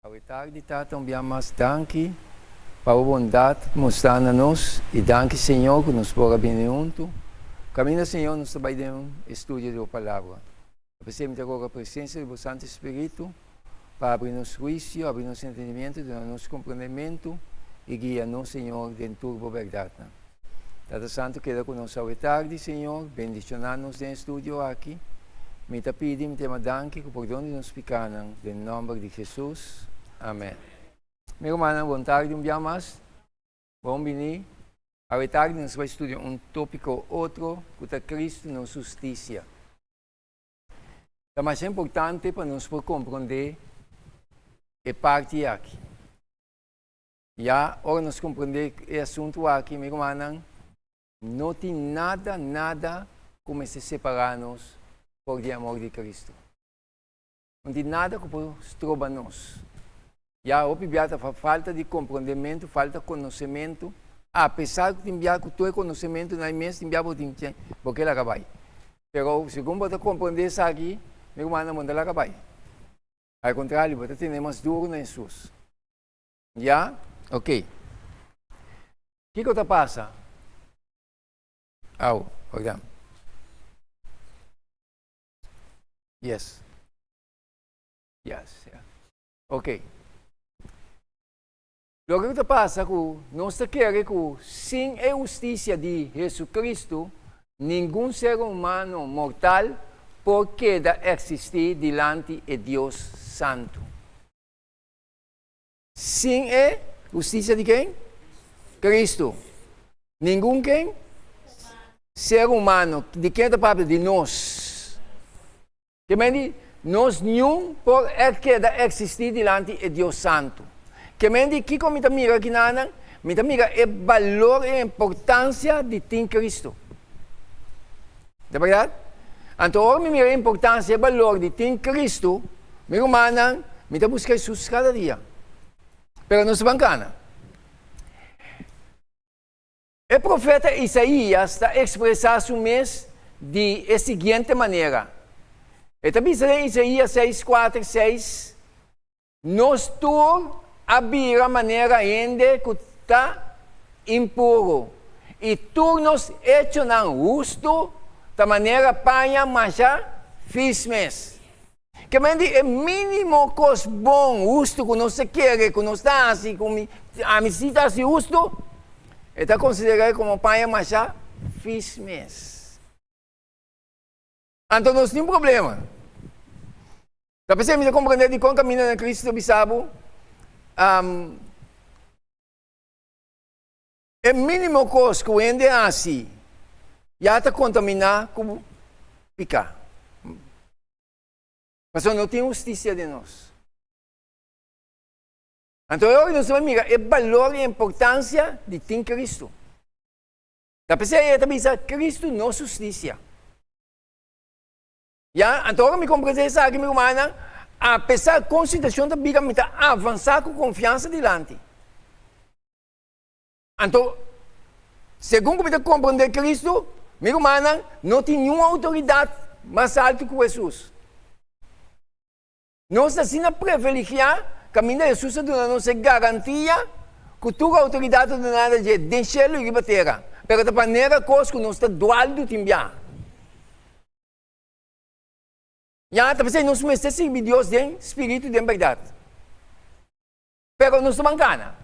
Awe tardi Tata un bia mas danki pa bo bondat mostrá na nos i danki Señor ku nos por a bini huntu. Kaminda Señor nos ta bai den estudio di bo palabra. P'esei mi ta roga presensia di bo Santu Spiritu pa abri nos huisio, abri nos entendimiento, duna nos komprendementu i guia nos Señor den tur bo bèrdatnan. Tata Santu keda ku nos awe tardi Señor, bendishoná nos den e studio aki. Mi ta pidi, mi ta yama danki ku pordon di nos pikanan den nòmber di Jesus. Amen. Mi rumannan bon tardi un bia mas. Bon bini. Awe tardi nos bai studia un topiko otro ku ta Cristo nos hustisia. Ta masha importante pa nos por komprondé e parti aki. Ya ora nos komprondé e asuntu aki, mi rumannan, no tin nada, nada ku mester separá nos for di e amor di Kristu. No tin nada ku por stroba nos. Ya hopi bia ta falta di komprondementu, falta konosementu, apesar ku tin bia ku tur e konosementu na e mes, tin bia bo tin bo ke laga bai. Pero segun bo ta komprondé esaki, mi rumannan, bo no ta laga bai. Al kontrario, bo ta tene mas duru na Hesus. Ya? Ok. Kiko ta pasa? Au, perdon. Yes. Yes, yeah. Ok. Loke ta pasa ku nos ta kere ku sin e hustisia di Jesucristo, ningun ser humano mortal por keda eksistí dilanti e Dios Santu. Sin e hustisia di ken? Cristo. Ningun ken? Ser humano. Di ken ta papia? Di nos. Ke men di, nos niun por e keda eksistí dilanti e Dios Santu. Ke men di, kiko mi ta mira kinanan? Mi ta mira e balor i e importansia di tin Cristo. Ta bèrdat? Anto ora mi mira e importansia, e balor di tin Cristo, mi rumannan, mi ta buska Hesus kada dia. Pero nos ta ban kana. E profeta Isaías ta ekspresá su mes di e siguiente manera. E ta bisa den Isaías seis, kuater, seis, Nos tur a bira manera hende ku ta impuru, i tur nos echonan hustu ta manera paña masha fis mes. Ke men di e mínimo kos bon, hustu ku nos ta kere ku nos ta hasi, ku mi, ami si ta hasi hustu, e ta konsider'é komo paña masha fis mes. Anto nos tin problema. Ta p'esei mi ta komprendé dikon kaminda na Kristu ta bisa bo, e mínimo kos ku hende hasi ya ta kontaminá ku piká. Pasobra no tin hustisia den nos. Anto e ora nos ta mira e balor i e importansia di tin Kristu. Ta p'esei e ta bisa, Kristu nos hustisia. Ya, anto ora mi komprendé esaki, mi rumannan, apesar kon situashon ta bira, mi ta avansá ku konfiansa dilanti. Anto, segun ku mi ta komprendé Kristu, mi rumannan, no tin niun outoridat mas altu ku Hesus. Nos ta asina preveligiá kaminda Hesus a duna nos e garantia ku tur outoridat ta duná na dje den shelu i riba tera. Pero ta manera kos ku nos ta dualdu tin biaha. Ya, ta p'esei nos mester sirbi Dios den spiritu i den bèrdat. Pero nos ta ban gana.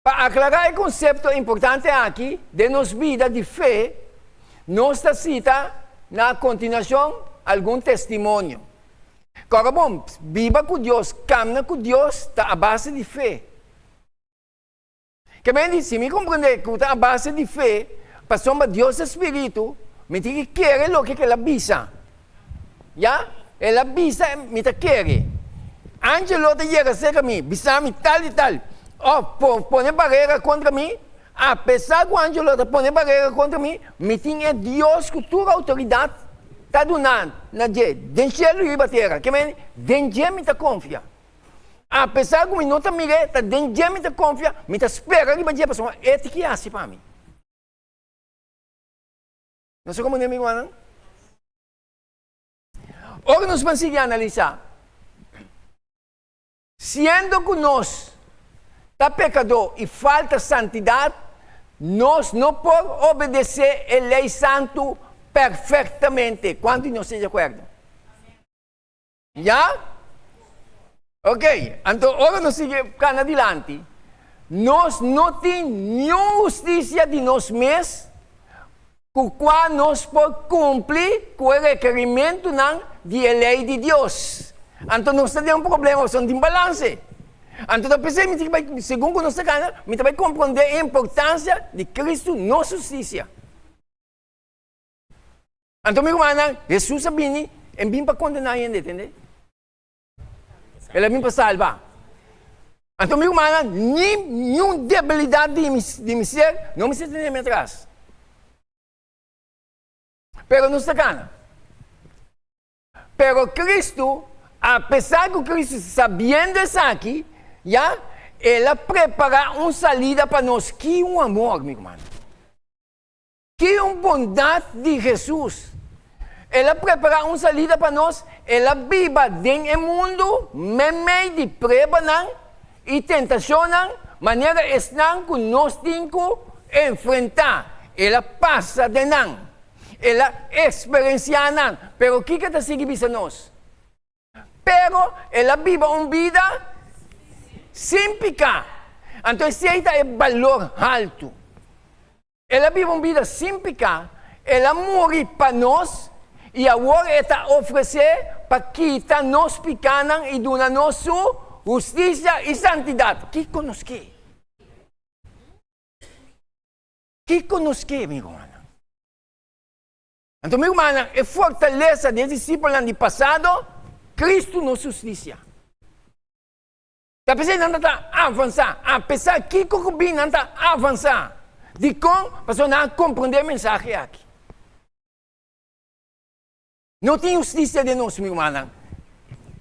Pa aklará e konsepto importante aki den nos bida di fe, nos ta sita na kontinuashon algun testimonio. Kòrda bon, biba ku Dios, kamna ku Dios ta a base di fe. Ke men di, si mi komprendé ku ta a base di fe, pasobra Dios ta spiritu, mi tin ki kere loke ku el a bisa. Ya, el a bisa, mi ta kere. Angelo ta yega serka mi, bisa mi tal i tal. Of pone barera kontra mi, apesar ku Angelo ta pone barera kontra mi, mi tin e Dios ku tur outoridat ta duna na dje, den shelu i riba tera. Ke mende? Den dje mi ta konfia. Apesar ku mi no ta mir'é, ta den dje mi ta konfia, mi ta spera riba dje pasobra e tin ki hasi pa mi. No sa komo mi rumannan? Ora nos ban sigui analisá. Siendo ku nos ta pekadó i falta santidat, nos no por obedesé e lei santu perfektamente. Kuantu di nos ta di akuerdo? Ya? Ok, anto ora nos sigui kana dilanti, nos no tin niun hustisia di nos mes ku kua nos por kumpli ku e rekerimentunan di e lei di Dios. Anto nos ta den un problema pasobra no tin balanse. Anto ta p'esei mi tin bai, segun ku nos ta kana, mi ta bai komprondé e importansia di Kristu nos hustisia. Anto mi rumannan, Hesus a bini, e bin pa kondená hende, tende? El a bin pa salba. Anto mi rumannan, ni niun debilidat di mi, di mi ser no mester tene mi atras. Pero nos ta gana. Pero Cristo, apesar ku Cristo sabiendo esaki, ya, El a prepara un salida pa nos. Ki un amor, mi rumannan! Ki un bondat di Hesus! El a prepará un salida pa nos, el a biba den e mundu meimei di pruebanan i tentashonnan manera esnan ku nos tin ku enfrentá. El a pasa den nan. El a eksperensiá nan. Pero kiko e ta sigui bisa nos? Pero el a biba un bida sin piká. Anto esei ta e balor haltu. El a biba un bida sin piká, el a muri pa nos i awor e ta ofresé pa kita nos pikánan i duna nos su hustisia i santidat. Kiko nos ke? Kiko nos ke, mi rumannan? Anto, mi rumannan, e fortalesa di e disipelnan di pasado, Kristu nos hustisia. Ta p'esei nan ta ta avansá. Apesar kiko ku bin nan ta avansá. Dikon? Pasobra nan a komprondé e mensahe aki. No tin hustisia den nos, mi rumannan.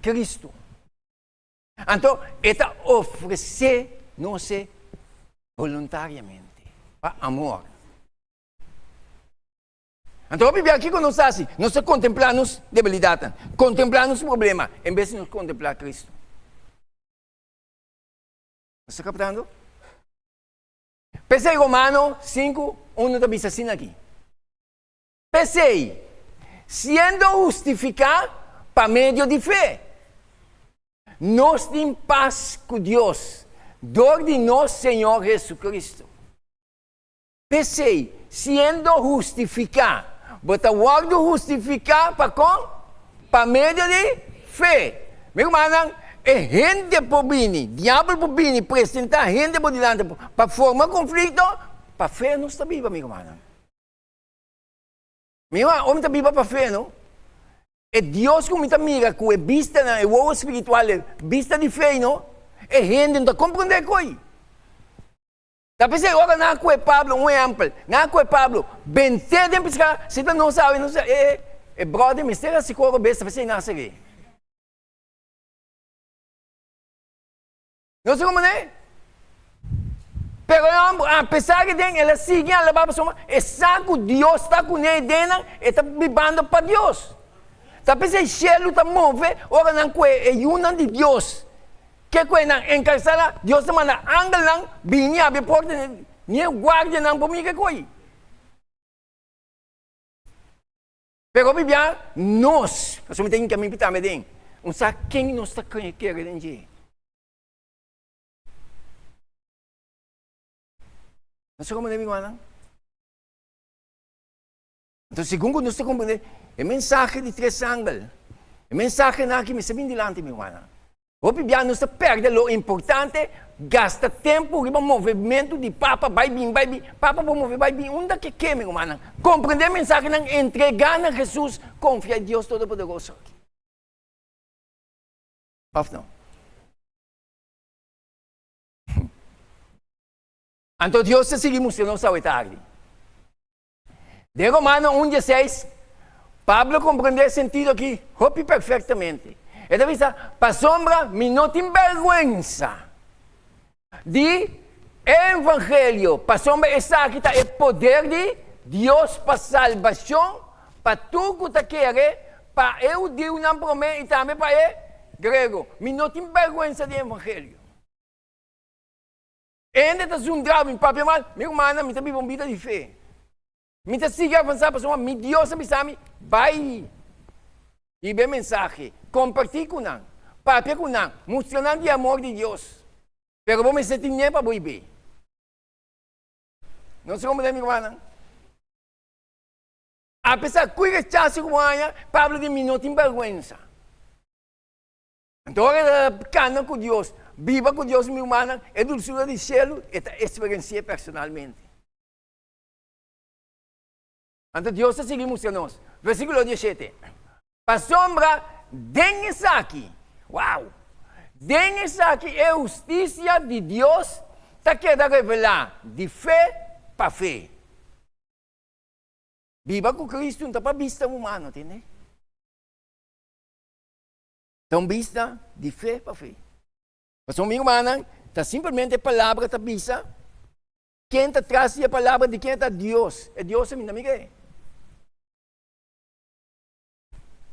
Kristu. Anto, e ta ofresé nos e boluntariamente, pa amor. Anto hopi bia kiko nos ta hasi? Nos ta kontemplá nos debilidatnan, kontemplá nos problema, en bes di nos kontemplá Kristu. Nos ta kaptando? P'esei Romano 5, 1 ta bisa asina aki, P'esei, siendo hustifiká pa medio di fe, nos tin pas ku Dios dor di nos Señor Jesucristo. P'esei, siendo hustifiká, bo ta wòrdu hustifiká pa kon? Pa medio di fe. Mi rumannan, e hende por bini, diabel por bini presentá hende bo dilanti pa forma konflikto, pa fe nos ta biba, mi rumannan. Mi ruman, ora mi ta biba pa fe, no? E Dios ku mi ta mira ku e bistanan, e wowo spiritual, e bista di fe, no? E hende no ta komprondé koi. Ta p'esei ora nan a kue Pablo, un ehèmpel, nan a kue Pablo, bent'é den piská, si ta nos awe, nos ta, e, e bròder mester hasi koro bes, ta p'esei nan a ser'é. Nos ta komprendé? Pero e hòmber, apesar di den, el a sigui alabá pasobra e sa ku Dios ta kuné den nan, e ta bibando pa Dios. Ta p'esei shelu ta move ora nan kue e yunan di Dios. Ke ku e nan enkarsela, Dios ta manda angelnan bini abri e porta, ni e guardianan por mira e koi. Pero hopi bia nos, pasobra mi ta hinka mi tambe den, un sa ken nos ta kere den dje. Nos ta komprende mi rumannan? Entonces, segun ku nos ta komprende e mensahe di tres angel, e mensahenan aki mester bin dilanti, mi rumannan. Hopi bia nos ta pèrdè lo importante, gasta tempu riba movementu di papa bai bin, bai bin. Papa por move bai bin unda ke ke, mi rumannan. Komprende e mensahenan, entregá na Hesus, konfia e Dios Todopoderoso aki. Òf no? Anto Dios ta sigui mustra nos awe tardi. Den Romano un dieseis, Pablo komprendé e sentido aki hopi perfektamente. E ta bisa, Pasobra mi no tin bèrgwensa di e evangelio, pasobra esaki ta e poder di Dios pa salbashon pa tur ku ta kere, pa e hudiunan promé i tambe pa e. Grego, mi no tin bèrgwensa di evangelio. Hende ta zundra mi papia mal, mi rumannan, mi ta biba un bida di fe. Mi ta sigui avansá pasobra mi Dios a bisa mi, Bai hiba e mensahe, kompartí ku nan, papia ku nan, mustra nan di e amor di Dios. Pero bo mester tin ne pa bo hib'é. Nos a komprendé, mi rumannan? Apesar ku e rechaso ku bo haña, Pablo di, Mi no tin bèrgwensa. Anto ora e ta kana ku Dios, biba ku Dios, mi rumannan, e dulsura di shelu e ta eksperensi'é personalmente. Anto Dios ta sigui mustra nos. Versíkulo diesshete, Pasobra den esaki, wow! Den esaki e hustisia di Dios ta keda revelá di fe pa fe. Biba ku Kristu no ta pa bista humano, tende? Ta un bista di fe pa fe. Pasobra mi rumannan, ta simplemente e palabra ta bisa Ken ta tras di e palabra di ken ta Dios? E Dios mi ta mir'é.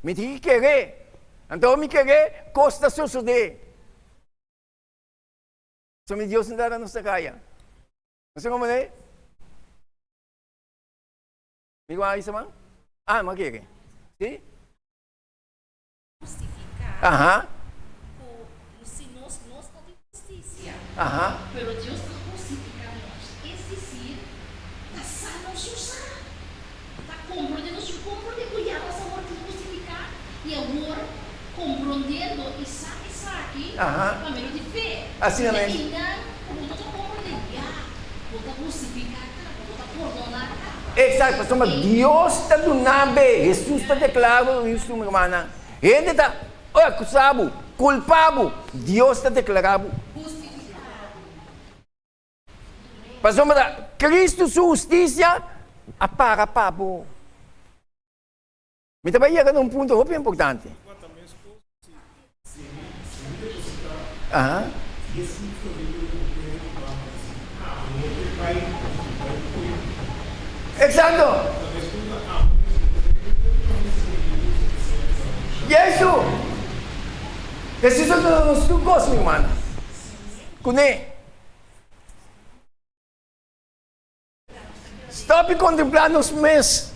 Mi tin ki ker'é. Anto mi ker'é, kos ta sosodé. So mi Dios no ta nos ta kaya. No sa komo ne? Mi wak isa man? Ah, mi a kere. Si? Hustifiká ku si nos nos ta di hustisia, pero Dios ta hustifiká nos, es desir, ta sa nos su sa, ta komprondé nos su komprondé ku ya nos a wòrdu hustifiká, i awor komprondendo i sa esaki pa medio di fe, i einan ku bo no ta komprondé ya bo ta hustifiká kaba, bo ta pordoná kaba. Exacto, pasobra Dios ta duna be, Hesus ta declara bo hustu, mi hermana. Hende ta acusa bo, culpa bo, Dios ta declara bo. Pasobra Cristo su husticia a para pa bo. Mi ta bai yega na un punto hopi importante. Exacto! Yesu! Jesus a duna nos tur cos, mi hermano. Cune. Stop di kontemplá nos mes.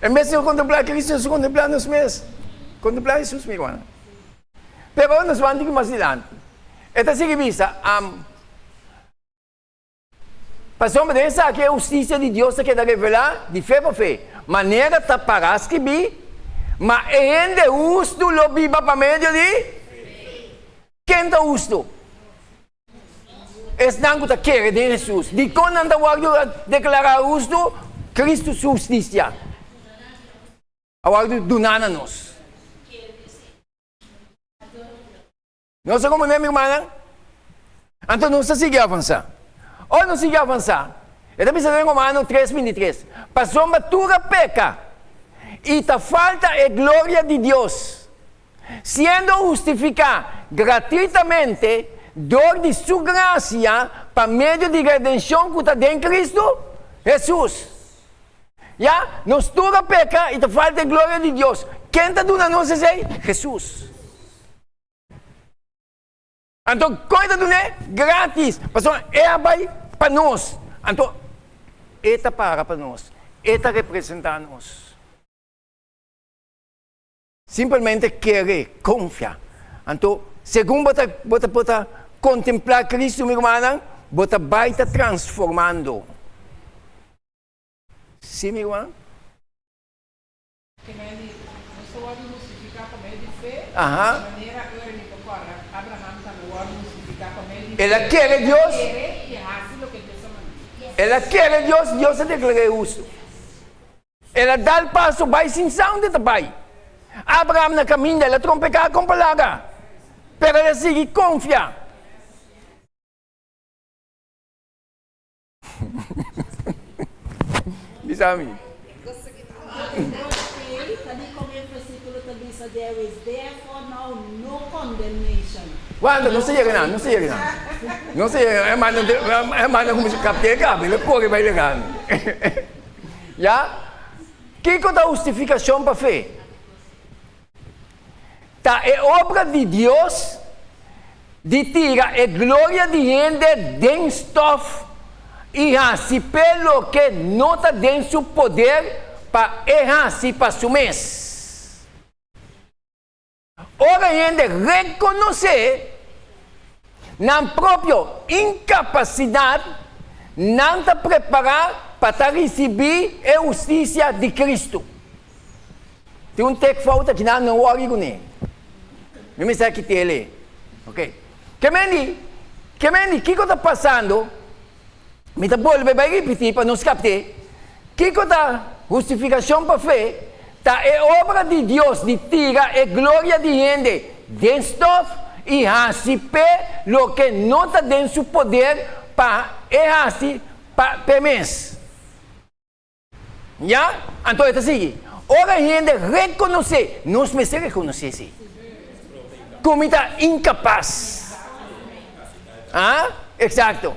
En bes di kontemplá Cristo, nos kontemplá nos mes. Kontemplá Hesus, mi ruman. Pero nos ban tiki mas dilanti. E ta sigui bisa, am, Pasobra den esaki e hustisia di Dios ta keda revelá di fe pa fe, manera ta pará skibí, Ma e hende hustu lo biba pa medio di Ken ta hustu? Esnan ku ta kere den Hesus, dikon nan ta wòrdu deklará hustu? Kristu su hustisia a wòrdu duná na nos. Nos ta komprendé, mi rumannan? Anto nos ta sigui avansá. Ora nos sigui avansá, e ta bisa den Romano tres bintitres, Pasobra tur a peka i ta falta e gloria di Dios. Siendo hustifiká gratuitamente dor di Su grasia pa medio di redenshon ku ta den Kristu Hesus. Ya, nos tur a peka i ta falta e gloria di Dios. Ken ta duna nos esei? Hesus. Anto, kon e ta dun'é? Gratis, pasobra e a bai pa nos. Anto, e ta para pa nos, e ta representá nos. Simpelmente kere, konfia. Anto, segun bo ta bo ta bo ta kontemplá Kristu, mi rumannan, bo ta bai ta transformando. Sí, mi ruman? Ke men di, Nos ta wòrdu hustifiká pa medio di fe, di manera ora mi ta kòrda, Abraham tambe wòrdu hustifiká pa medio di fe. El a kere Dios. El a kere i hasi loke Dios a mand'é. El a kere Dios, Dios a deklar'é hustu. El a dal paso bai sin sa unda e ta bai. Abraham na kaminda, el a trompeká kon palabra, pero el a sigui konfia. Bisa mi. Wanda, no se yega nan, no se yega nan. No se yega nan. E manda, e manda kuminsá kapt'é kaba, el a kore bai lega mi. Ya? Kiko ta hustifikashon pa fe? Ta e obra di Dios di tira e gloria di hende den stof i hasi p'e loke no ta den su poder pa e hasi pa su mes. Ora hende rekonosé nan propio inkapasidat, nan ta prepará pa ta risibí e hustisia di Kristu. Tin un tek fout aki nan, no wòri kuné. Mi mester a kit'é el. Ok. Ke men di, ke men di kiko ta pasando? Mi ta bolbe bai ripití pa nos kapt'é. Kiko ta hustifikashon pa fe? Ta e obra di Dios di tira e gloria di hende den stof i hasi p'e loke no ta den su poder pa e hasi pa p'e mes. Ya? Anto e ta sigui, Ora hende rekonosé, nos mester rekonosé sí, ku mi ta inkapas. Ah, eksakto.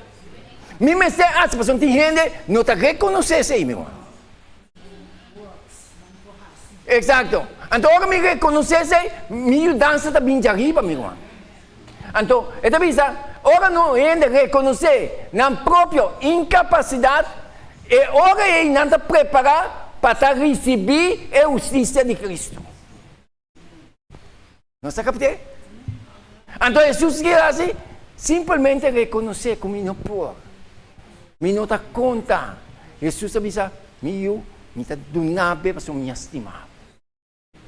Mi mester hasi, pasobra tin hende no ta rekonosé esei, mi ruman. Eksakto. Anto ora mi rekonosé esei, mi yudansa ta bin djariba, mi ruman. Anto, e ta bisa, ora no hende rekonosé nan propio inkapasidat, e ora ei nan ta prepará pa ta risibí e hustisia di Kristu. Nos ta kapt'é? Anto Hesus kier hasi? Simpelmente rekonosé ku mi no por. Mi no ta konta. Hesus a bisa, Mi yu, mi ta duna bo pasobra mi a stima bo.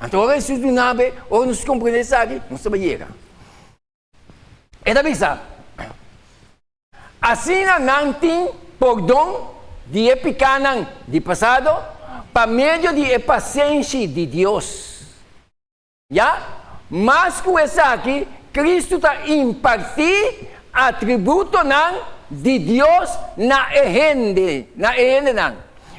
Anto ora Hesus duna be, ora nos komprende esaki, nos ta bai yega. E ta bisa, Asina nan tin pordon di e pikanan di pasado pa medio di e pasenshi di Dios. Ya, mas ku esaki, Kristu ta impartí atributonan di Dios na e hende, na e hendenan.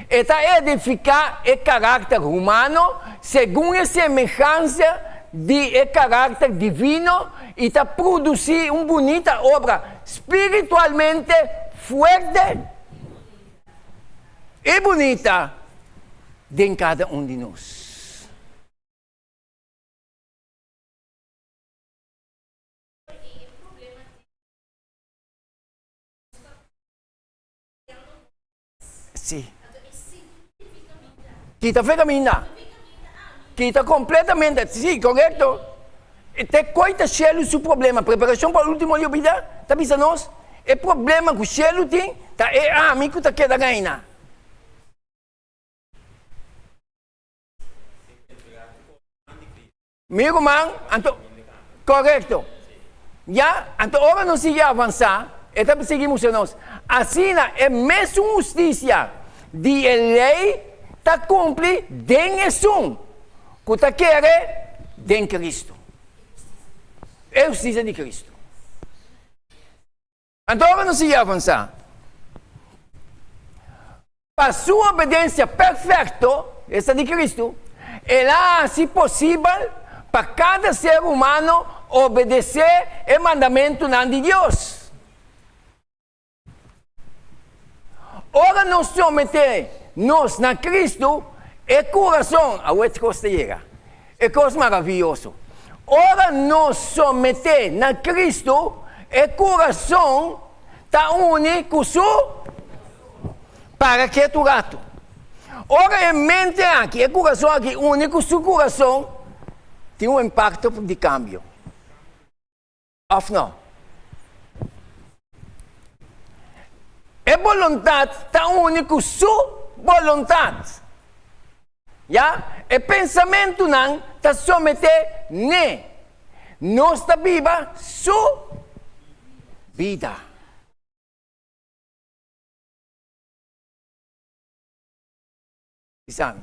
E ta edifiká e karakter humano segun e semehansia di e karakter divino i ta produsí un bunita obra spiritualmente fuerte i bunita den kada un di nos. Sí. Kita fe caminda. Kita completamente. Sí, correcto. Te koi ta shelu su problema. Preparacion pa ultimo dia bida ta bisa nos e problema ku shelu tin ta e ami ku ta keda reina. Mi ruman, anto, korekto. Ya, anto ora nos sigui avansá, e ta sigui mustra nos, asina e mesun hustisia di e lei ta kumpli den esun ku ta kere den Kristu. E hustisia di Kristu. Anto ora nos sigui avansá, pa su obedensia perfekto, esta di Kristu, el a hasi posibel pa kada ser humano obedesé e mandamentunan di Dios. Ora nos someté nos na Kristu, e kurason, awor e kos ta yega, E kos maravioso. Ora nos someté na Cristo, e kurason ta uni ku su Para ketu ratu. Ora e mente aki, e kurason aki uni ku su kurason, tin un impakto di kambio. Òf no? E boluntat ta uni ku su boluntat. Ya, e pensamentunan ta someté n'e. Nos ta biba su bida. Bisa mi.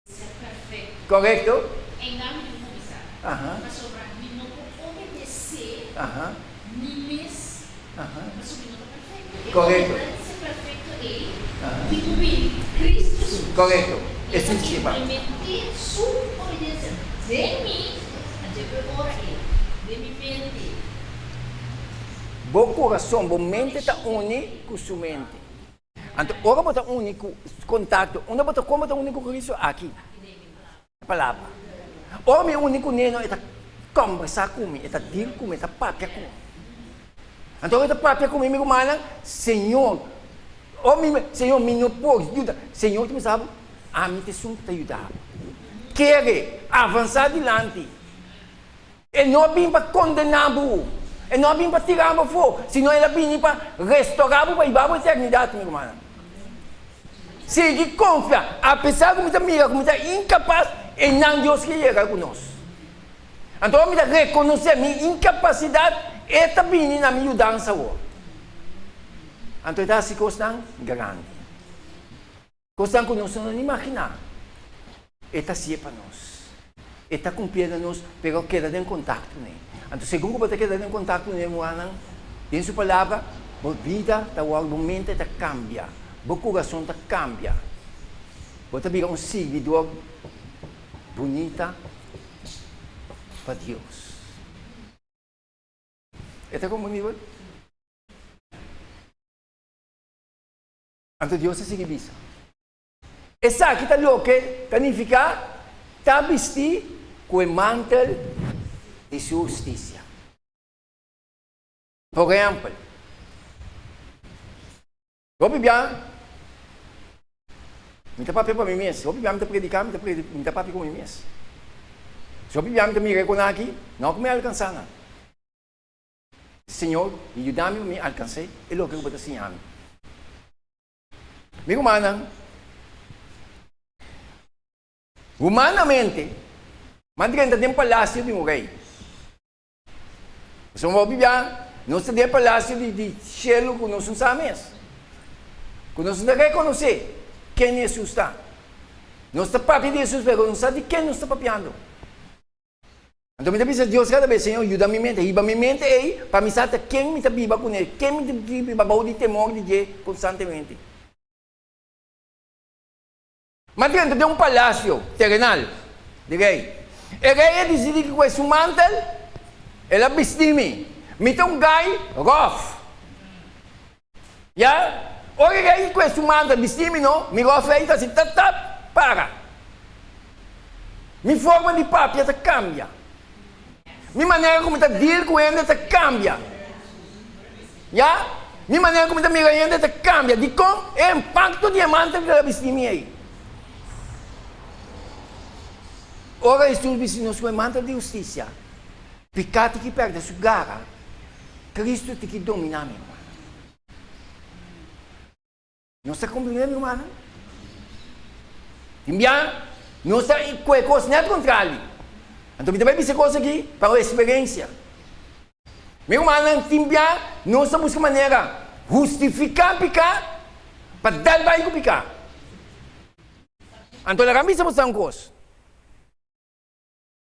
Ser perfecto. Correcto. Einan mi tin cuminsa. Pasobra mi no por obedece mi mes pasobra mi no ta perfecto. Correcto. E obediencia perfecto ei tin cu bini di Cristo Jesus. Correcto. I e ta implemente su obediencia den mi, anto e ora ei den mi mente. Bo curason, bo mente ta uni cu su mente. Anto ora bo ta uni ku kontakto, unda bo ta kon bo ta uni ku Kristu? Aki. Palabra. Ora mi uni kuné no e ta kòmbersá ku mi, e ta dil ku mi, e ta papia ku mi. Anto ora e ta papia ku mi, mi rumannan, Señor, ora mi, Señor, mi no por yuda. Señor ta bisa bo, Ami ta esun ku ta yuda bo. Kere, avansá dilanti. E no a bin pa kondená bo, e no a bin pa tirá bo afó, sino el a bini pa restorá bo pa hiba bo eternidat, mi rumannan. Sigui konfia, apesar ku mi ta mira ku mi ta inkapas, einan Dios ke yega ku nos. Anto ora mi ta rekonosé mi inkapasidat, e ta bini na mi yudansa awor. Anto e ta hasi kosnan grandi. Kosnan ku nos no ta imaginá, e ta hasié pa nos. E ta kumplié na nos, pero keda den kontakto kuné. Anto segun ku bo ta keda den kontakto kuné, rumannan, den su Palabra, bo bida ta wòrdu, bo mente ta kambia, bo kurason ta kambia. Bo ta bira un sirbidor bunita pa Dios. E ta komprendibel? Anto Dios a sigui bisa, Esaki ta loke ta nifiká ta bistí ku e mantel di su hustisia. Por ehèmpel, hopi bia mi ta papia pa mi mes, hopi bia mi ta prediká, mi ta mi ta papia ku mi mes. Si hopi bia mi ta mira e kon aki, no ku mi alkansá nan. Señor, yuda mi pa mi alkans'é e loke ku bo ta siña mi. Mi rumannan, humanamente, mi a drenta den palasio di un rei. Pasobra bo bibia, nos ta den e palasio di di shelu ku nos no sa mes, ku nos no ta rekonosé ken Hesus ta. Nos ta papia di Hesus, pero nos no sa di ken nos ta papiando. Anto mi ta bisa Dios kada bes, Señor, yuda mi mente, hiba mi mente ei pa mi sa ta ken mi ta biba kuné, ken mi ta biba bou di temor di dje konstantemente. Mi a drenta den un palasio terenal di rei. E rei a disidí ku ku su mantel el a bistí mi. Mi ta un gai ròf. Ya, ora e rei ku su mantel bistí mi no, mi ròf ei ta hasi tap tap, para. Mi forma di papia ta kambia. Mi manera ku mi ta deal ku hende ta kambia. Ya, mi manera ku mi ta mira hende ta kambia. Dikon? E impakto di e mantel ku el a bistí mi ei. Ora Hesus bisti nos ku e mantel di hustisia, piká tin ki pèrdè su gara. Cristo tin ki dominá, mi rumannan. Nos ta komprendé, mi rumannan? Tin bia nos ta kue kos nèt kontrali. Anto mi ta bai bisa e kos aki pa un eksperensia. Mi rumannan, tin bia nos ta buska manera hustifiká piká pa dal bai ku piká. Anto laga mi bisa boso un kos.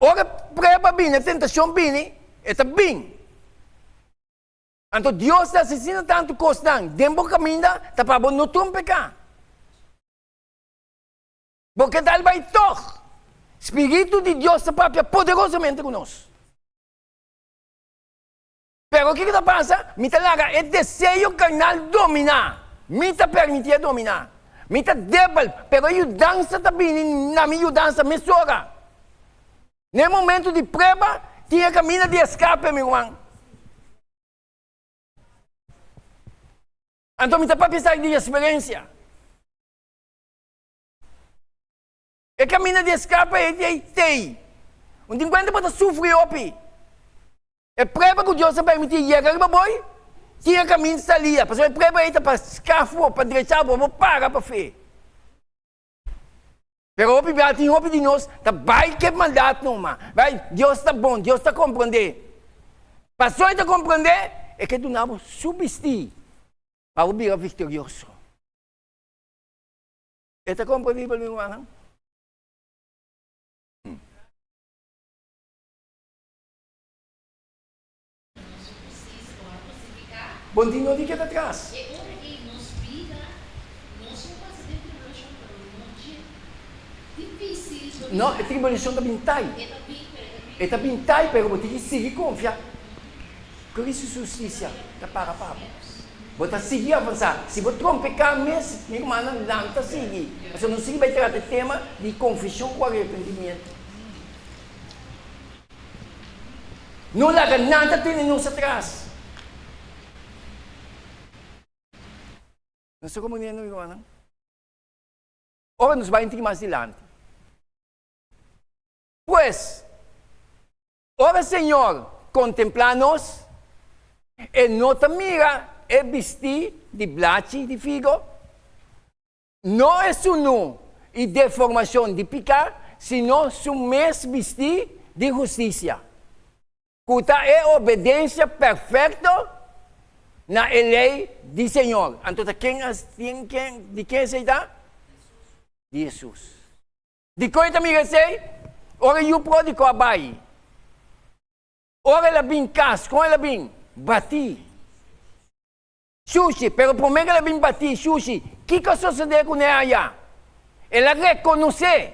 Ora prueba bini, e tentashon bini, e ta bin. Anto Dios ta hasi asina tantu kosnan den bo kaminda ta pa bo no trompeká. Bo ke dal bai tòg. Spiritu di Dios ta papia poderosamente ku nos. Pero kiko ta pasa? Mi ta laga e deseo karnal dominá. Mi ta permitié dominá. Mi ta debel, pero e yudansa ta bini na mi yudansa mesora. Na e momento di prueba, tin e kaminda di eskape, mi ruman. Anto mi ta papia esaki di eksperensia. E kaminda di eskape ei t'ei t'ei. Un tin kuenta bo ta sufri hopi. E prueba ku Dios a permití yega riba bo ei, tin e kaminda salida, pasobra e prueba ei ta pa skaf bo, pa drecha bo, bo para pa fe. Pero hopi bia tin hopi di nos ta bai ku e maldat numa. Bai, Dios ta bon, Dios ta komprondé. Pasobra e ta komprondé, e ke duna bo su bistí pa bo bira viktorioso. E ta komprendibel, mi rumannan? Bon di no di keda tras. E ora ei nos bida nos lo pasa den tribulashon pero no dje difisil. No, e tribulashon ta bin tai. E ta bin pero e ta bin. E ta bin tai pero bo tin ki sigui konfia Cristo su hustisia ta para pa bo. Bo ta sigui avansá. Si bo trompeká mes, mi rumannan, lanta sigui. Pasobra nos sigui bai trata e tema di konfeshon ku arepentimiento. No laga nada tene nos atras. Nos ta komprendiendo, mi rumannan? Ora nos bai un tiki mas dilanti. Pues, ora Señor kontemplá nos, e no ta mira e bistí di blachi di figo, no e sunú i deformashon di piká, sino su mes bistí di hustisia, ku ta e obedensia perfekto na e lei di Señor. Anto ta ken a ken di ken esei ta? Di Hesus. Dikon e ta mira esei? Ora e yu pródigo a bai, ora el a bin kas, kon el a bin? Batí. Shushi, pero promé ku el a bin batí, shushi, kiko a sosodé kuné aya? El a rekonosé.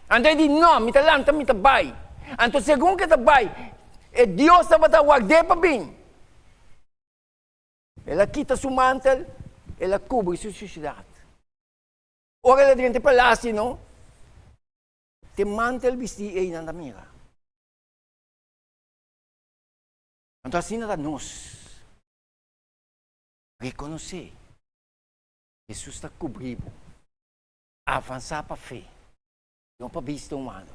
Anto e di, No, mi ta lanta, mi ta bai. Anto segun ku e ta bai, e Dios tabata ward'é pa bin. El a kita su mantel, el a kubri su shushidat. Ora el a drenta e palasio no, te mantel bistí ei nan ta mira. Anto asina ta nos rekonosé Hesus ta kubrí bo, avansá pa fe, no pa bista humano.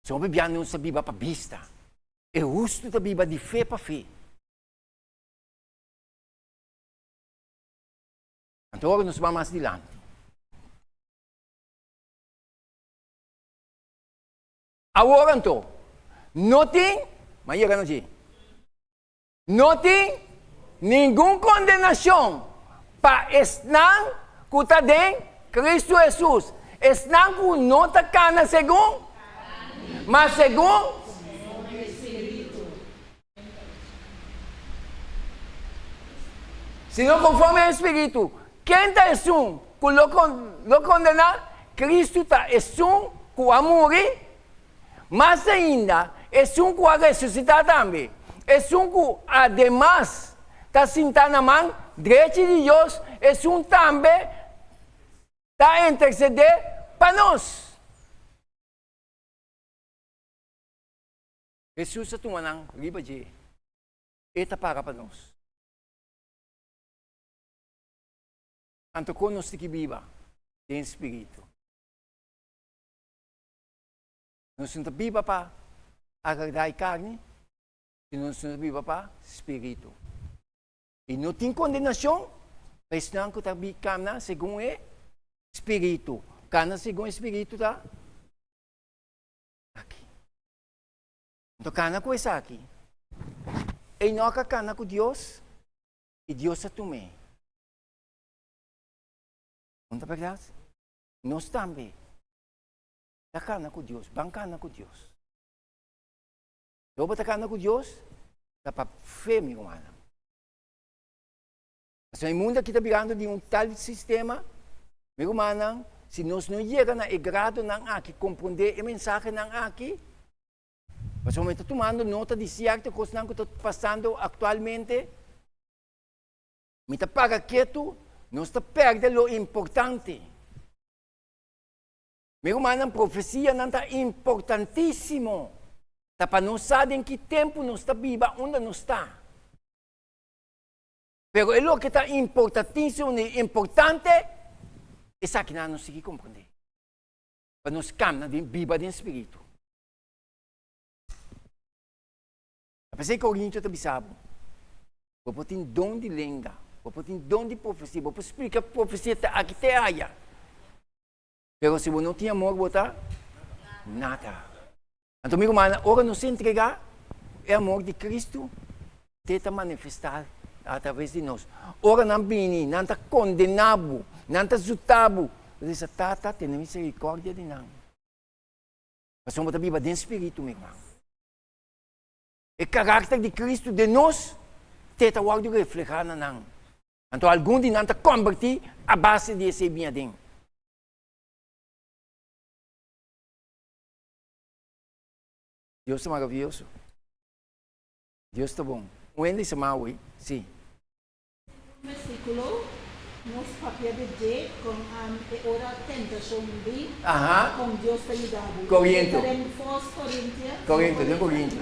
Si hopi bia nos ta biba pa bista, e hustu ta biba di fe pa fe. Anto ora nos bai mas dilanti. Awor anto, no tin, ma yega na dje, no tin ningun kondenashon pa esnan ku ta den Kristu Hesus, esnan ku no ta kana segun, ma segun. Sino konforme e Spiritu. Ken ta esun ku lo lo kondená? Kristu ta esun ku a muri, mas ainda, esun ku a resusitá tambe, esun ku ademas ta sintá na man drechi di Dios, esun tambe ta intersedé pa nos. Hesus a tuma nan riba dje. E ta paga pa nos. Anto kon nos tin ki biba? Den spiritu. Nos no ta biba pa agradá e karni, sino nos ta biba pa spiritu. I no tin kondenashon pa esnan ku ta kana segun e spiritu. Kana segun e spiritu ta aki. Anto kana ku esaki. Enoch a kana ku Dios i Dios a tum'é. No ta bèrdat? Nos tambe ta kana ku Dios, ban kana ku Dios. Lo bo ta kana ku Dios ta pa fe, mi rumannan. Pasobra e mundu aki ta birando di un tal sistema, mi rumannan, si nos no yega na e gradonan aki, komprondé e mensahenan aki, pasobra mi ta tumando nota di sierto kosnan ku ta pasando aktualmente, mi ta para ketu, nos ta pèrdè lo importante. Mi rumannan, profesianan ta importantísimo, ta pa nos sa den ki tempu nos ta biba, unda nos ta. Pero e loke ta importantísimo i importante, esakinan nos sigui komprendé. Pa nos kamna den biba den spiritu. Ta p'esei Korintio ta bisa bo, bo por tin don di lenga, bo por tin don di profesia, bo por splika profesia te aki te aya. Pero si bo no tin amor bo ta nada. Anto mi rumannan, ora nos entregá e amor di Kristu, te ta manifestá atraves di nos. Ora nan bini, nan ta kondená bo, nan ta zuta bo, bo ta bisa, Tata, tene miserikòrdia di nan. Pasobra bo ta biba den spiritu, mi ruman. E karakter di Kristu den nos te ta wòrdu reflehá na nan. Anto algun di nan ta kombertí a base di esei bin aden. Dios ta maravioso. Dios ta bon. Un hende sama awe, si. Un versíkulo, Nos papia di dje kon e ora tentashon bin, kon Dios ta yuda bo. Korinto. E ta den Fos Korintia. Korinto, den Korinto.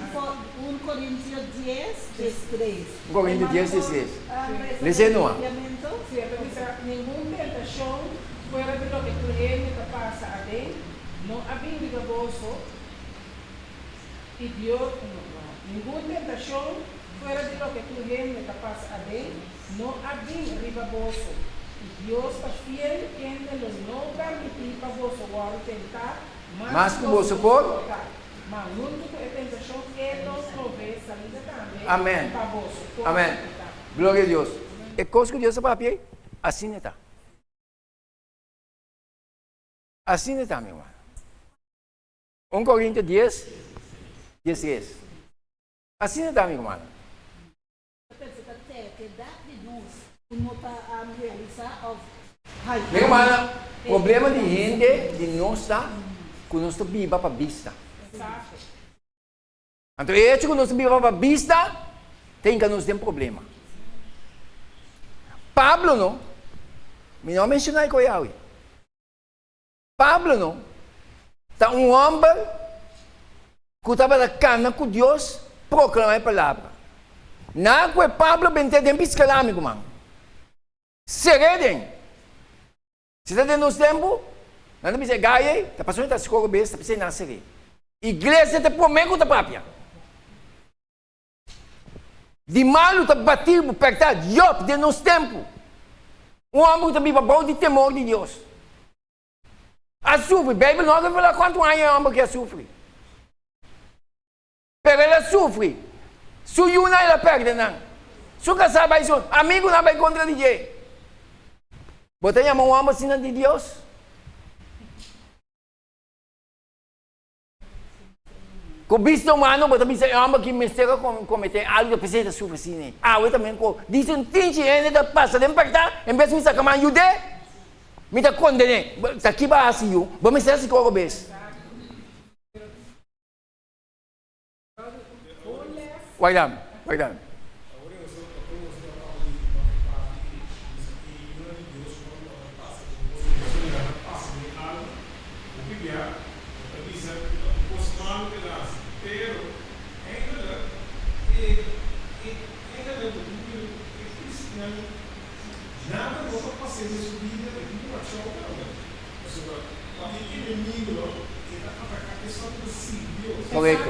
Un Korintio dies, diestres. Un Korinto dies, diestres. Lese noa. Si, e ta bisa, Ningun tentashon fuera di loke tur hende ta pasa aden no a bin riba boso, i Dios, no, no, ningun tentashon fuera di loke tur hende ta pasa aden no a bin riba boso, i Dios ta fiel kende lo no permití pa boso wòrdu tentá mas ku boso por soportá, ma huntu ku e tentashon e lo proveé salida tambe Amèn. pa boso por Amèn. soportá. Gloria a Dios. E kos ku Dios a papia ei, asina e ta. Asina e ta, mi hermano. Un Korintio dies, diestres. Asina ta, mi rumannan. Mi rumannan, problema di hende di nos ta ku nos ta biba pa bista. Anto e hecho ku nos ta biba pa bista ta hinka nos den problema. Pablo no, mi no a menshoná e koe awe. Pablo no ta un hòmber ku tabata kana ku Dios proklamá e palabra. Na ku e Pablo bent'é den piskalá, mi kuman. Ser'é den. Si ta den nos tempu, nan ta bisa e gai ei ta pasobra e ta hasi koko bes, ta p'esei nan a ser'é. Iglesia ta e promé ku ta papia. Di malu ta bati bo pèrtá Job den nos tempu, un hòmber ku ta biba bou di temor di Dios, a sufri. Beibel no a revelá kuantu aña e hòmber aki a sufri, pero el a sufri. Su yunan el a pèrdè nan, su kasá bai, su amigunan bai kontra di dje. Bo ta yama un hòmber asina di Dios? Ku bista humano bo ta bisa e hòmber ki mester a kometé algu ta p'esei ta sufri asina. Awe tambe ku disi un tinchi hende ta pasa den pèktá, en bes mi saka man yud'é, mi ta konden'é. Ta ki bo a hasi yu? Bo mester hasi koko bes. Wait wait. Korekto.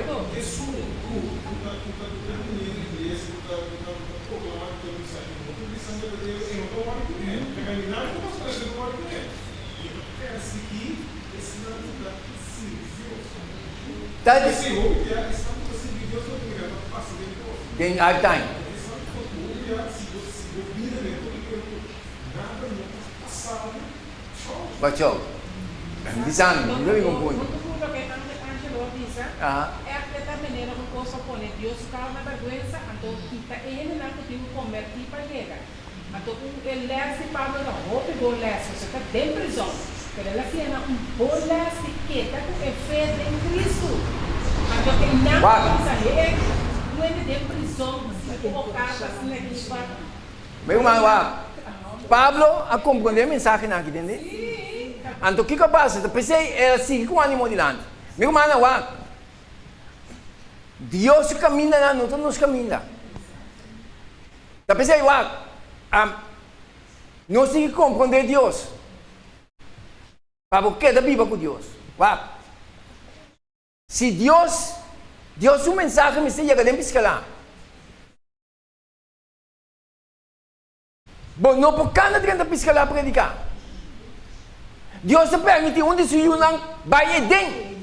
Ta Den hard time. Bachou. Bisa mi, mi lo bin un punto. Huntu ku loke Angelo a bisa, ègt e ta manera ku kos a pone Dios su kau na bèrgwensa, anto kita e hendenan ku tin ku kombertí pa yega. Anto un e lès di Pablo ta hopi bon lès, pasobra e ta den prizòn, pero el a siña nan un bon lès di keda ku e fe den Kristu. Anto einan ku a bisa, He, un hende den prizòn si ku bo karta asina aki pa. Mi ruman wak, Pablo a komprondé e mensahenan aki, tende? Anto kiko a pasa? Ta p'esei el a sigui ku ánimo dilanti. Mi rumannan wak, Dios su kamindanan no ta nos kaminda. Ta p'esei wak, nos tin ki komprondé Dios pa bo keda biba ku Dios. Wak, si Dios, Dios su mensahe mester yega den piskalá. Bo no por kanda drenta piskalá prediká. Dios ta permití un di su yunan bai eden.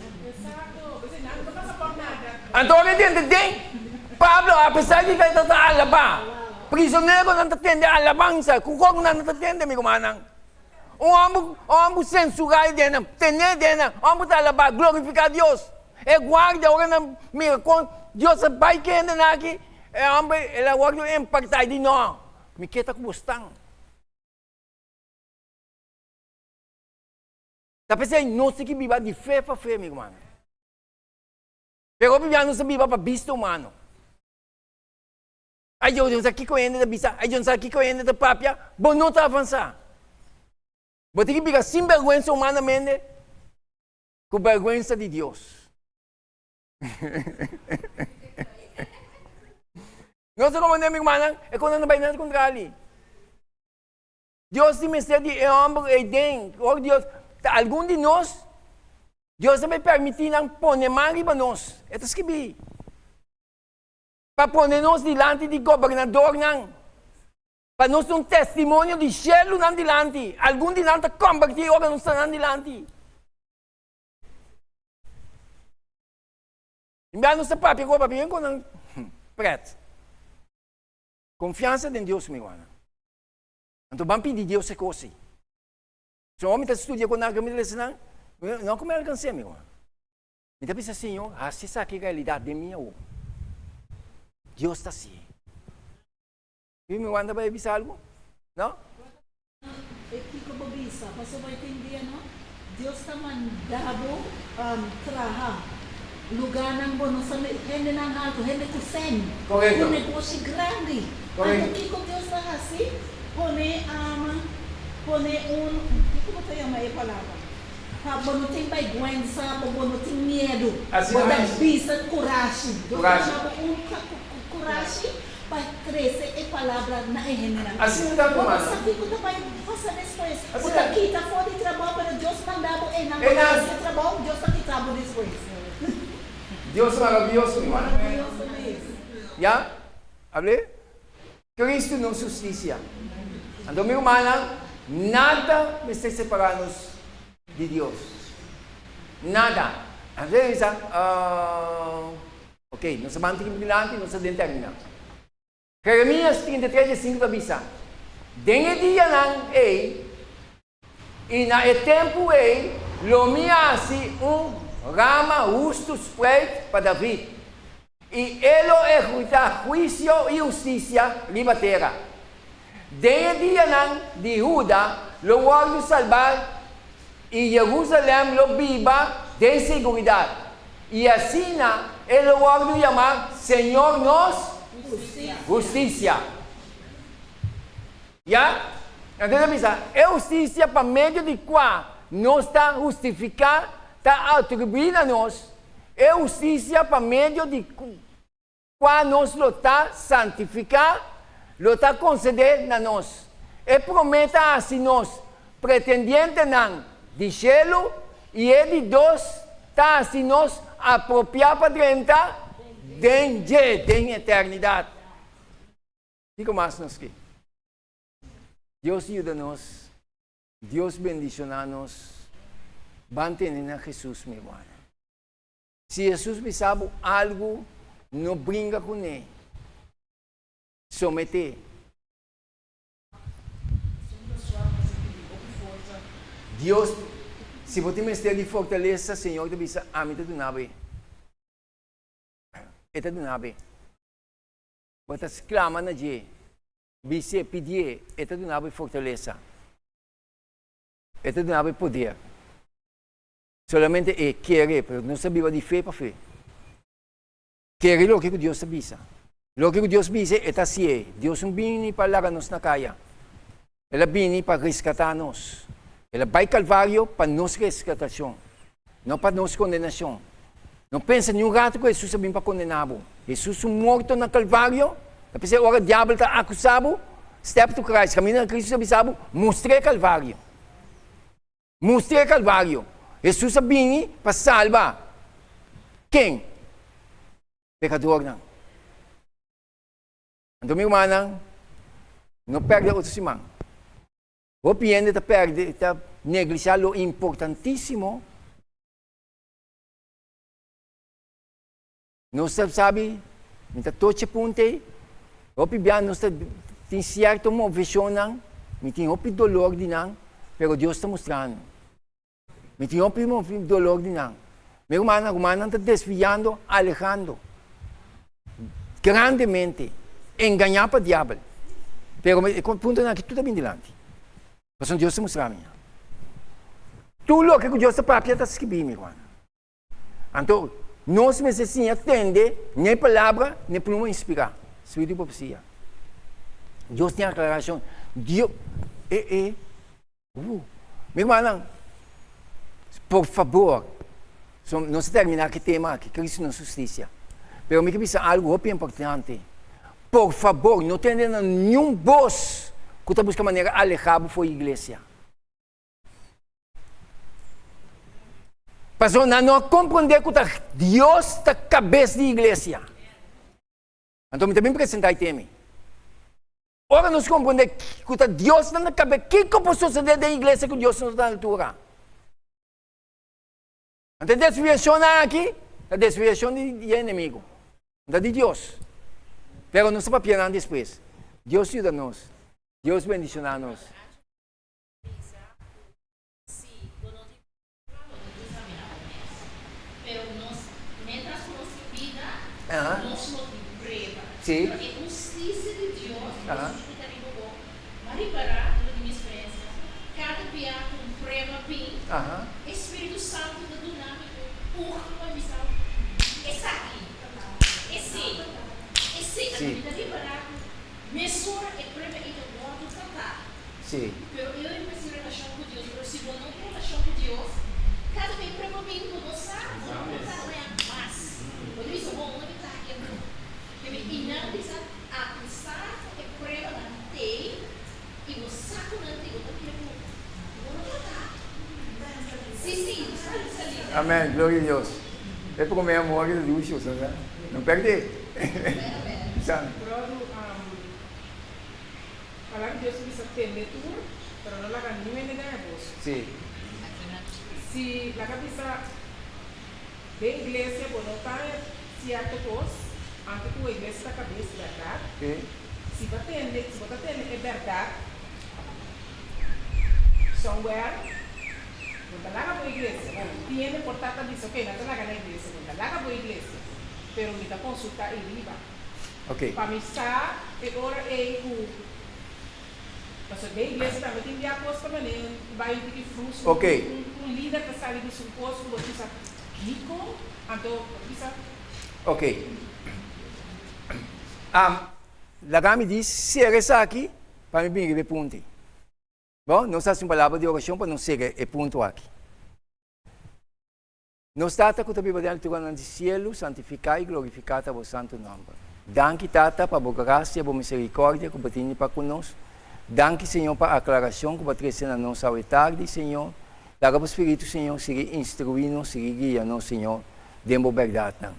Anto ora e drenta den, Pablo, apesar di ta ta alabá, prisoneronan ta tende alabansa. Ku kor nan ta tende, mi rumannan? Un hòmber, un hòmber sensurá e den nan, ten'é den nan, hòmber ta alabá, glorifiká Dios. E guardia ora nan mira kon Dios a bai ku e hendenan aki, e hòmber el a wòrdu impaktá, e di, No, mi ke ta ku bo stan. Ta p'esei nos tin ki biba di fe pa fe, mi rumannan. Pero hopi bia nos ta biba pa bista humano. Ai Dios, no sa kiko hende ta bisa, ai Dios, no sa kiko hende ta papia, bo no ta avansá. Bo tin ki bira sin bèrgwensa humanamente ku bèrgwensa di Dios. Nos ta komprendé, mi rumannan, e kosnan ta bai net kontrali. Dios tin mester di e hòmber ei den. Ora Dios, ta algun di nos, Dios ta bai permití nan pone man riba nos. E ta skibí. Pa pone nos dilanti di gobernadornan. Pa nos ta un testimonio di shelu nan dilanti. Algun di nan ta kombertí ora nos ta nan dilanti. In bia nos ta papia ku papia ku nan pret. Konfiansa den Dios, mi rumannan. Anto ban pidi Dios e kos ei. So ora mi ta studia ku nan, mi ta lesa nan, no ku mi alkans'é, mi ruman. Mi ta bisa, Señor, hasi esaki realidat den mi awor. Dios ta hasié. Mi ruman ta bai bisa algu? No? E kiko bo bisa? Pasobra e tin dia no, Dios ta manda bo traha lugarnan bo no sa hendenan haltu, hende ku sèn, ku negoshi grandi. Anto kiko Dios ta hasi? Pone pone un, kiko bo ta yama e palabra? Pa bo no tin bèrgwensa, pa bo no tin miedu. Bo ta bisa kurashi. Dios ta duna bo un kurashi. Pa trese e palabra na e hendenan. Asina ta Bo no rumannan. sa kiko ta bai pasa despues. Bo Asina. ta kita for di trabou, pero Dios manda bo einan pa Einan. hasi e trabou, Dios ta kita bo despues. Dios maravioso, mi rumannan. Maravioso mes. Ya? Hablé? Cristo nos hustisia. Anto mi rumannan, nada mester separa nos di Dios. Nada. Anto e bisa, ah. Ok, nos a ban tiki dilanti, nos ta den terminá. Jeremías 33 di sinku ta bisa, Den e dianan ei i na e tempu ei lo mi hasi un rama hustu spreit pa David, i e lo ehekutá huisio i hustisia riba tera. Den e dianan di Huda lo wòrdu salbá i Jerusalèm lo biba den siguridat, i asina e lo wòrdu yamá Señor nos Hustisia. Ya? Anto ta bisa, e hustisia pa medio di kua nos ta hustifiká ta atribuí na nos, e hustisia pa medio di Kua nos lo ta santifiká, lo ta konsedé na nos. E promé ta hasi nos pretendientenan di shelu, i e di dos ta hasi nos apropiá pa drenta den dje den eternidat. Kiko mas nos ke? Dios yuda nos, Dios bendishoná nos, ban tene na Hesus, mi rumannan. Si Hesus bisa bo algu, no bringa kuné. Someté. Dios, si bo tin mester di fortalesa, Señor ta bisa, Ami ta duna bo e. E ta duna bo e. Bo ta sklama na dje, bis'é, pidié, e ta duna bo e fortalesa. E ta duna bo e poder. Solamente e kere, pero nos ta biba di fe pa fe. Kere loke ku Dios ta bisa. Loke ku Dios bisa, e ta hasié. Dios no bini pa laga nos na kaya. El a bini pa reskatá nos. El a bai Kalvario pa nos reskatashon, no pa nos kondenashon. No pensa niun ratu ku Hesus a bini pa kondená bo. Hesus su morto na Kalvario, ta p'esei ora diabel ta akusá bo, Step to Christ, kaminda na Kristu ta bisa bo, mustr'é Kalvario. Mustra e Kalvario. Hesus a bini pa salba ken? Pekadornan. Anto mi rumannan, no pèrdè otro siman. Hopi hende ta pèrdè, ta neglishá lo importantísimo. Nos ta sabi, mi ta tochi punta ei, hopi bia nos ta tin sierto moveshonnan, mi tin hopi dolor di nan, pero Dios ta mustra mi. Mi tin hopi dolor di nan. Mi rumannan, rumannan ta desviando, alehando grandemente, engañá pa diabel. Pero e puntonan aki tur ta bin dilanti. Pasobra Dios ta mustra mi. Tur loke ku Dios ta papia ta skibí, mi rumannan. Anto, nos mester siña tende n'e Palabra, n'e pluma inspirá, Spiritu di profesia. Dios tin aklarashon. Dios, e, e, uh, mi rumannan, por fabor, so, nos a terminá ku e tema aki, Cristo nos hustisia. Pero mi ke bisa algu hopi importante. Por fabor, no tende na niun bos ku ta buska manera alehá bo for iglesia. Pasobra nan no a komprondé ku ta Dios ta kabes di iglesia. Anto mi ta bin presentá e temi. Ora nos komprondé ku ta Dios ta na kabes, kiko por sosodé den iglesia ku Dios no ta na altura? Anto e desviashonnan aki ta desviashon di e enemigu, no ta di Dios. Pero nos ta papia nan despues. Dios yuda nos. Dios bendishoná nos. Bisa ku si bo no tin prueba bo tin ku examiná bo mes. Pero nos, mientras ku nos tin bida, nos lo tin prueba. Pero e hustisia di Dios, Hesus ku ta riba bo, bo a ripará dor di mi experiencia, kada bia ku un prueba bin, e Spiritu Santu ta duna mi un puja pa bisa, Esaki, esei, esei. Anto mi ta ripará ku mesora e prueba ei ta wòrdu tratá. Sí. Pero eu e mester relashon ku Dios, pero si bo no tin relashon ku Dios, kada bes prueba bin bo no sa, bo no por ta haña mas. Bo ta bisa, Bon, unda mi ta aki anto? Ke mi i nan bisa apesar ku e pruebanan t'ei i bo sa ku nan t'ei, bo ta mira ku bo no por ta. Sí, sí, bo sa di salida. Amen, gloria a Dios. E prome amor ta dushi, bo sa? No perdé. Bisa. Brother, Palabra di Dios ta bisa tende tur, pero no laga niun hende gaña boso. Sí. Si laga bisa den iglesia bo no ta haña cierto cos, aunke cu e iglesia ta cabes, berdad? Sí. Si bo tende, si bo ta tende e berdad somewhere, bo ta laga bo iglesia. Bon, tin hende por ta ta bisa, ok, nan ta laga na iglesia, bo ta laga bo iglesia, pero mi ta consulta ei riba. Ok. Pa mi sa e ora ei ku pasobra den iglesia tambe tin bia kos ta manera bai un tiki frus Ok. un un lider ta sali bisa un kos ku bo ta bisa kiko anto bo ta bisa. Ok. Am, laga mi di sera esaki pa mi bini riba e punto ei. Bon, nos hasi un palabra di orashon pa nos sera e punto aki. Nos Tata ku ta biba den alturanan di sielu, santifiká i glorifiká ta bo santu nòmber. Danki, Tata, pa bo grasia i bo miserikòrdia ku bo tini pa ku nos. Danki, Señor, pa aklarashon ku bo a trese na nos awe tardi, Señor. Laga bo Spiritu, Señor, sigui instruí nos, sigui guia nos, Señor, den bo bèrdatnan.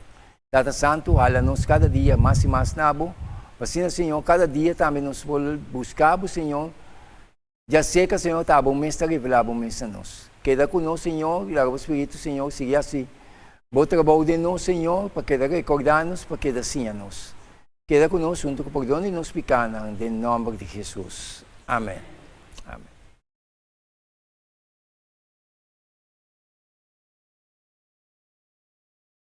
Tata Santu, hala nos kada dia mas i mas na bo, pa asina, Señor, kada dia tambe nos por buska bo, Señor, Ya seca, Señor, ta abo mes ta revelá bo mes na nos. Keda ku nos, Señor, i laga bo Spiritu, Señor, sigui hasi bo trabou den nos, Señor, pa keda rekordá nos, pa keda siña nos. Keda ku nos huntu ku pordon di nos pikánan, den nòmber di Hesus. Amèn.